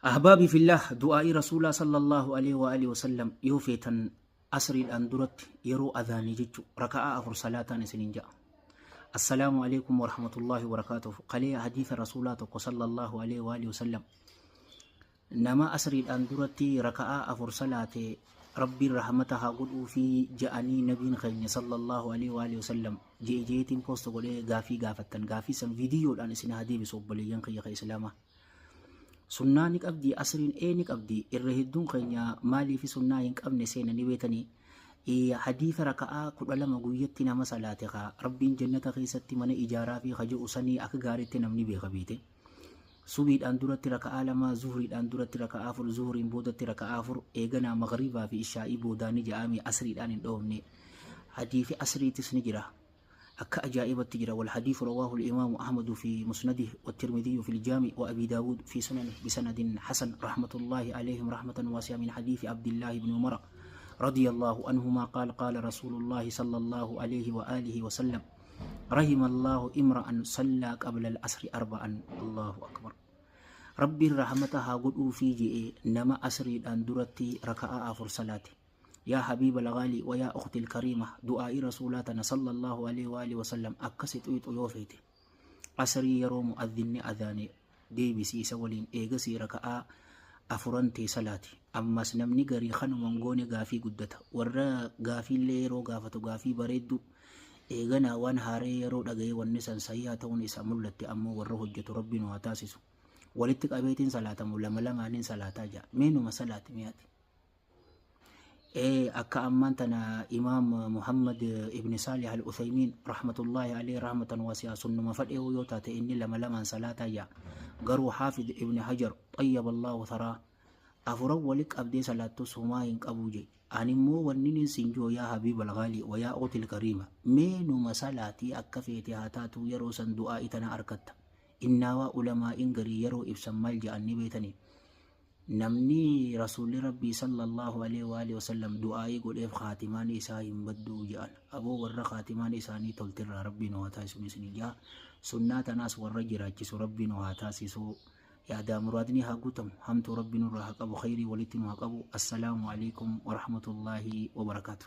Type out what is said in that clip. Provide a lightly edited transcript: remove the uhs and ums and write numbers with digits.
Ahbaabi fillah, du'aa'ii Rasuulaa sallallahu alaihi wa alihi wasallam yoo feetan, asriidhaan duratti yeroo adhaanii jechu raka'aa afur salaataan isiniin ja'a. Assalaamu alaikum warahmatullahi wabarakaatuh. Kalee hadiisa Rasuulaa tokko sallallahu alaihi wa alihi wasallam, nama asriidhaan duratti raka'aa afur salaate Rabbiin rahmata haa godhuu fi ja'anii nabiin keenya sallallahu alaihi wa alihi wasallam je'e je'eetiin post godhee gaafii gaafattan. Gaafii san viidiyoodhaan isin haa deebisu, obboleeyyan kiyya ka islaamaa. Sunnaa ni qabdi asriin? Ee, ni qabdi. Irra hedduun keenya maaliif sunnaa hin qabne seena ni beetanii? Hadiisa raka'aa 12 guyyatti nama salaate ka Rabbiin jannata keessatti mana ijaaraa fi ka jedhu sanii akka gaariitti namni beeka beete. Subiidhaan duratti raka'aa lama, zuhriidhaan duratti raka'aa afur, zuhriin boodatti raka'aa afur, eeganaa magriibaa fi ishaa'ii boodaa ni ja'ame, asriidhaan hin dhoofne. Hadiisi asriitis ni jira. Akka ajaa'ibatti jira. Wal hadiisu rawaahu al-imaamu Ahmadu fi musnadih wa Tirmidhiyyu fi al-jaami wa Abi Daawud fi sunanih bisanadin hasan rahmatullahi alayhim rahmatan waasi'a min hadiisi Abdillahi ibn Umara radiyallahu anhuma qaal qaala rasuulullahi sallallahu alayhi wa alihi wa sallam rahimallahu imra'an sallaa qabla al-asri arba'an. Allahu akbar. Rabbiin rahmata haa godhuufii je'e nama asriidhaan duratti raka'aa afur salaate. Yaa habiiba al-ghaali wa yaa ukhti al-kariima, du'aa'ii Rasuulaa tana sallallahu alaihi wa alihi wasallam akka si xuyxu yoo feete, asrii yeroo mu'adhinni adhaane deebisi isa waliin, eegasii raka'aa afuran tee salaati. Ammas namni garii kanuma hin goone gaafii guddata. Warra gaafiillee yeroo gaafatu gaafii bareedduu, eeganaa waan haaree yeroo dhaga'ee wanni san sahiha ta'uun isa mul'atte ammoo warra hojjetu Rabbi nu haa taasisu. Walitti qabeetiin salaatamu lama lamaanin salaataa ja'a. Mee numa salaati mi'aati. Ee, akka ammaan tana Imaam Muhammad ibn Saalih al-Uthaymiin rahmatullahi alayhi rahmatan wasi'a sunnuma fadheewu yoo taate inni lama lamaan salaataa ja'a. Garuu Haafid ibn Hajar xayyaba Allahu tharaa afuran wali qabdee salaattus humaa hin qabuu je. Ani immoo wanni sin jiru, yaa habiib al-ghaali wa yaa ukhti al-kariima, mee numa salaatii, akka feete haa taatu, yeroo san du'aa itana arkatta. Innaawaa ulamaa'iin garii yeroo ibsan maal ja'an ni beetanii? Namni Rasuulli Rabbii sallallahu alaihi wa alihi wasallam du'aa'ii godheef khaatimaan isaa hin badduu je'an. Aboo, warra khaatimaan isaanii toltirraa Rabbii nu haa taasisu isin ja'a. Sunnaa tanaas warra jiraachisu Rabbii nu haa taasisu. Yaadaa muraadni haa guutamu. Hamtuu Rabbi nurraa haa qabu. Khayrii walitti nu haa qabu. Assalaamu alaikum wa rahmatullaahi wa barakaatu.